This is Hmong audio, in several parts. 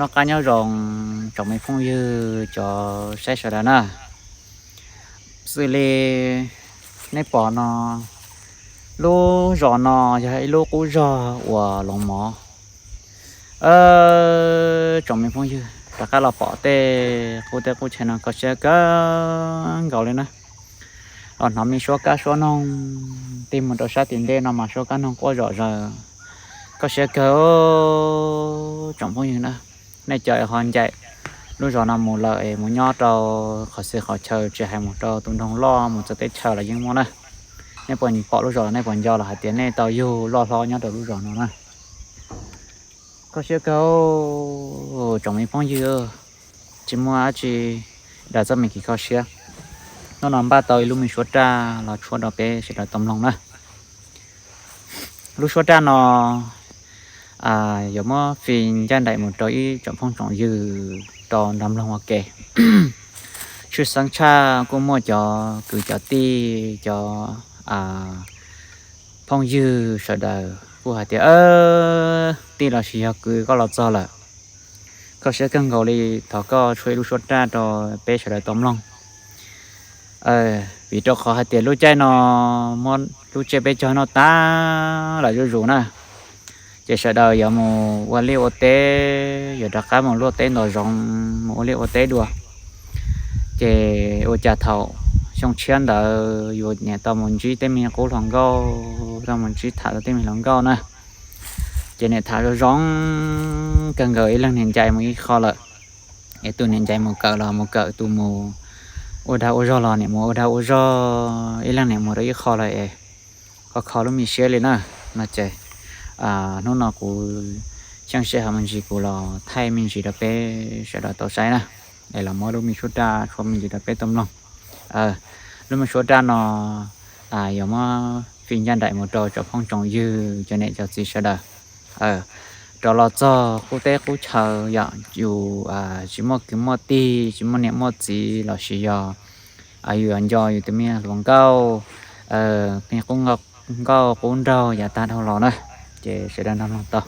Noj qab nyob zoo tsoom me phooj ywg cov saib sawv daws na. Xws li nej pom no, lub zos no yog ib lub qub zog uas loov mov. Tsoom me phooj ywg rov qab los pom tej qub teb qub chaw no kho siab kawg nkaus li na. Los hnov me suab kab suab noog tig mus rau sab tim ntej no mas suab kab noog quaj zom zaws, kho siab kawg. Tsoom phooj ywg na, nej cov ho ncaim lub zos no mus lawm es mus nyob rau qhov xwm qhov chaw tsis hais mus rau tus nroog loj mus txog teb chaws los yeej muaj na. Nej puas pom lub zos los nej puas nco los hais tias nej tau yug loj hlob nyob rau lub zos no na. Kho siab kawg tsoom me phooj ywg, tsis muaj dab tsi daws txoj me kev kho siab. Hnub no npaj tau ib lub me suab raj los tshuab rau peb sawv daws tau mloog na. Lub suab raj no yuav muab fij ncaj nraim mus rau ib tsoom phooj tsoom ywg tau nrog mloog ua ke. Tshwj xeeb tshaj kuj muaj cov kwv cov tij, cov phooj ywg sawv daws kuj hais tias, tij lossis yog kwv, koj los txog lawm, kho siab kawg nkaus li, thov koj tshuab ib lub suab raj rau peb sawv daws tau mloog. Vim rau qhov hais tias lub caij no muab lub tsiab peb caug noj tag lawm zuj zus na, ces sawv daws yuav mus ua liaj ua teb, yuav rov qab mus luaj teb ntov zoov, mus ua liaj ua teb dua. Ces ua cas thaum xyoo tshiab ntawd yus niam tau mus ntsib tej me qub hluas nkauj, tau mus ntsib tham tau tej me hluas nkauj na, ces niam tham zoo zoo kawg nkaus, ib leeg niam ncaim mus ib qho lawm, es tus niam ncaim mus kawm los mus kawm, tus mus ua dag ua zog los niam mus ua dag ua zog, ib leeg niam mus rau ib qho lawm es kho kho lub me siab li na. No ces hnub no kuv xyeej sij hawm me ntsis kuv los thaij me ntsis rau peb sawv daws tau saib na, es los muab lub me suab raj tshuab me ntsis rau peb tau mloog. Lub me suab raj no yuav muab fij ncaj nraim mus rau tsoom phooj tsoom ywg cov niam cov txiv sawv daws, rov los txog qub teb qub chaw yom, yus tsis muaj kwv muaj tij, tsis muaj niam muaj txiv lossis yog yus yuav nco yus tus me hluas nkauj, me qub nkauj qub nraug yav tag dhau los na, ces sawv daws nrog mloog tau.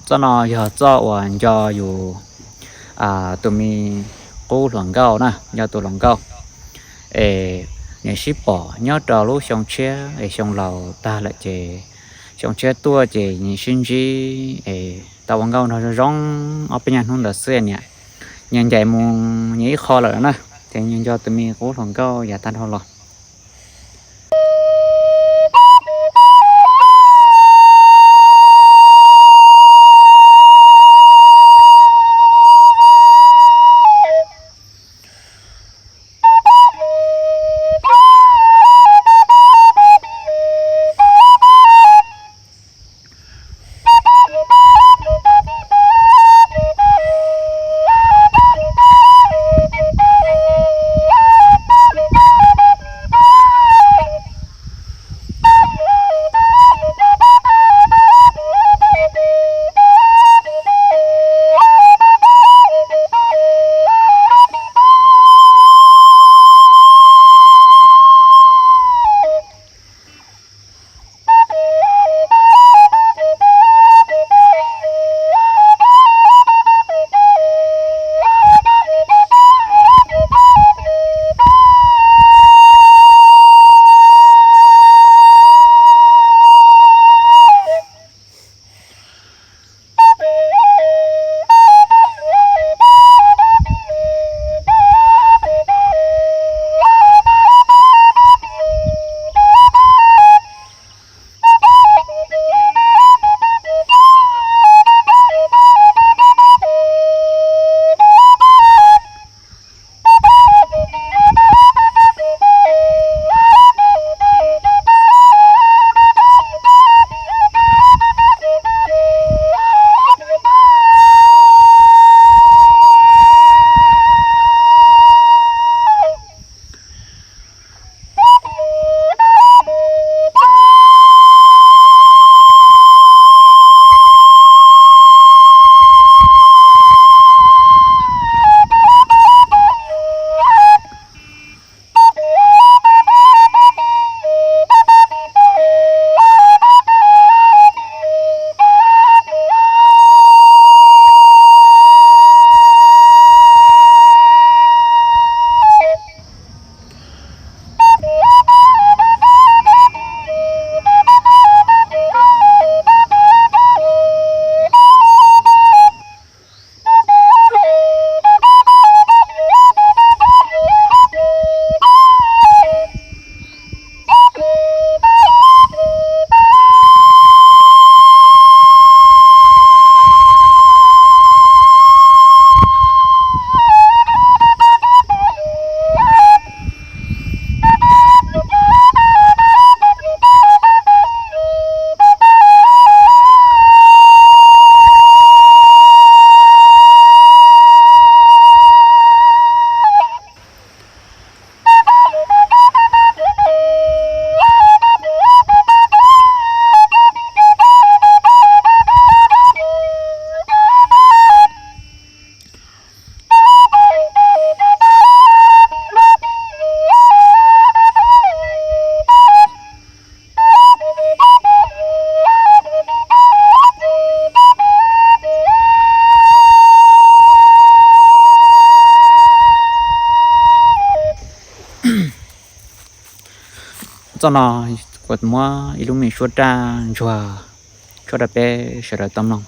Txoj no yog txoj uas nco yus tus me qub hluas nkauj na, nco tus hluas nkauj es nws sib pom nyob rau lub xyoo tshiab es xyoo laus tag lawm ces xyoo tshiab tuaj ces nws sib ntsib es tau ua nkauj nraug zoo zoo ob peb nyuag hnub ntawd xwb niam. Nyias ncaim mus nyias ib qho lawm na, ces nws nco tus me qub hluas nkauj yav tag dhau los. Txoj no kuv muab ib lub me suab raj ntsuag tshuab rau peb sawv daws tau mloog.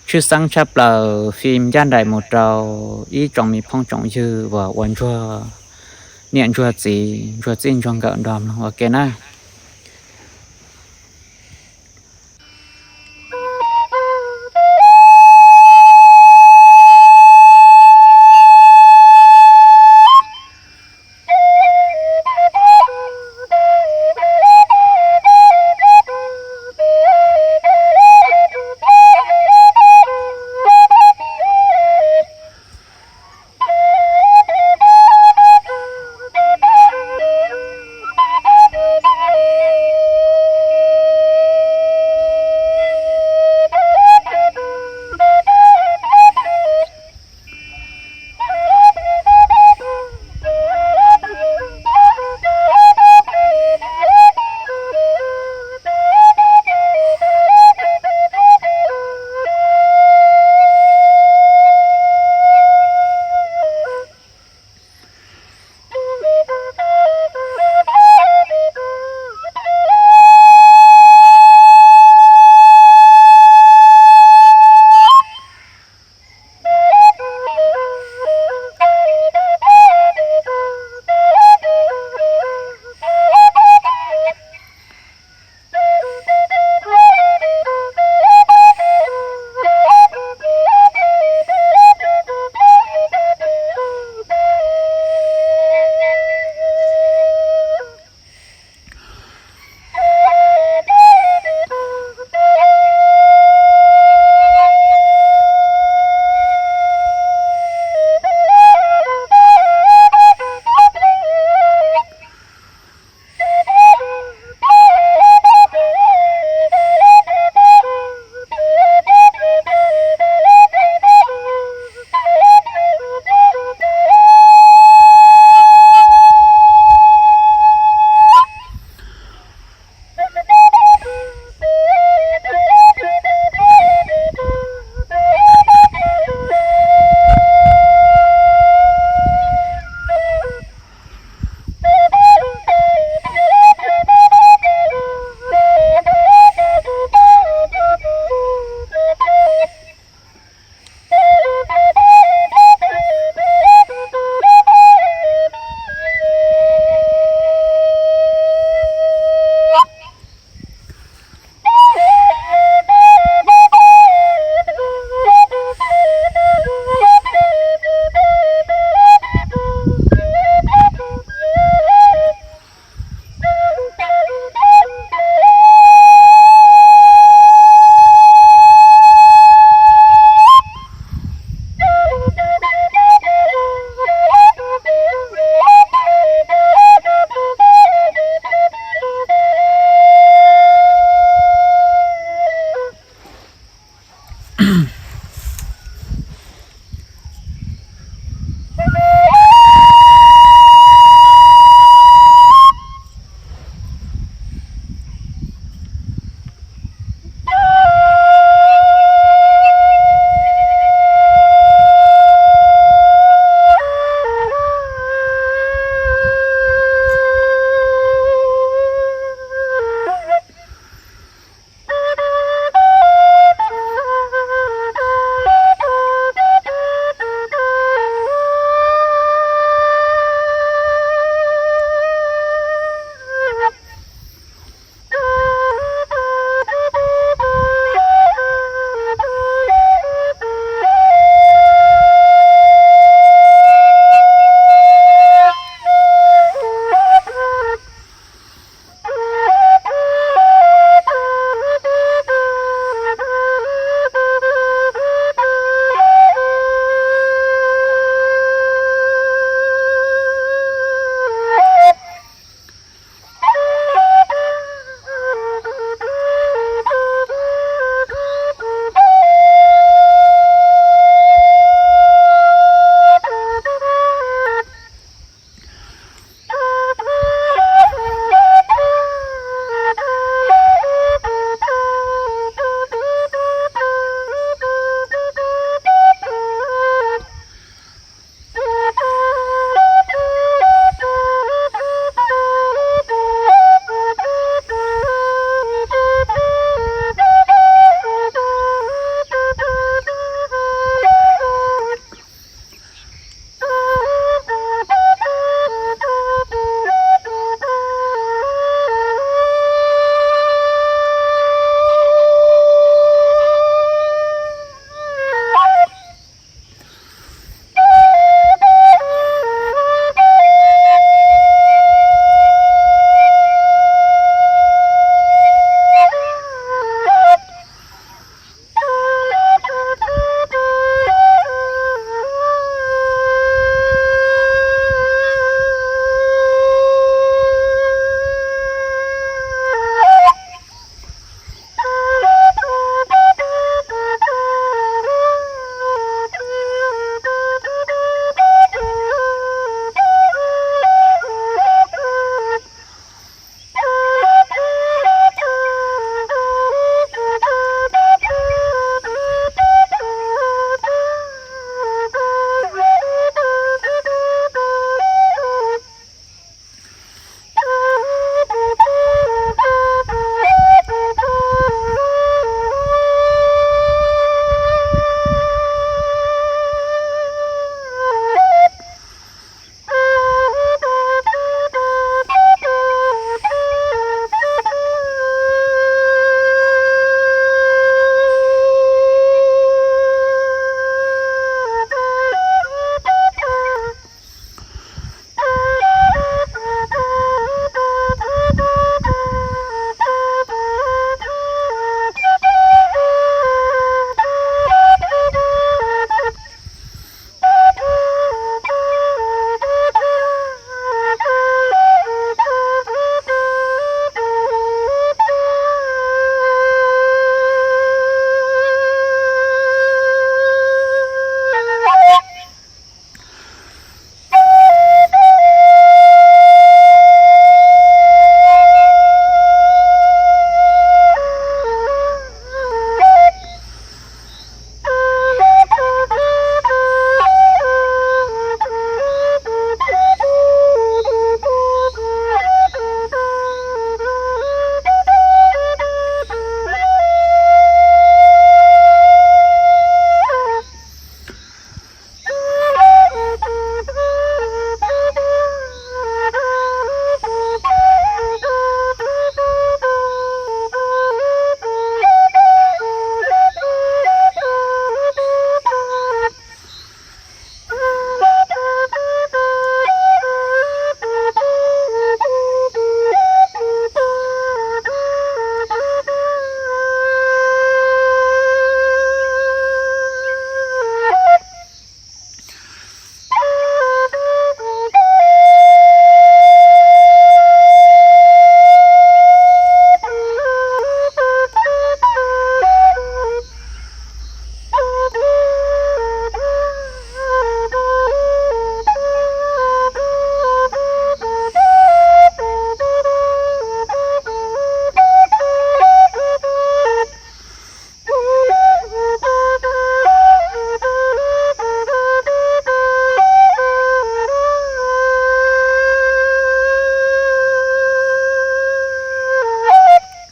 Tshwj xeeb tshaj plaws fim ncaj nraim mus rau ib tsoom me phooj tsoom ywg uas ua ntsuag niam ntsuag txiv ntsuag txij ntsuag nkawm nrog mloog ua ke na.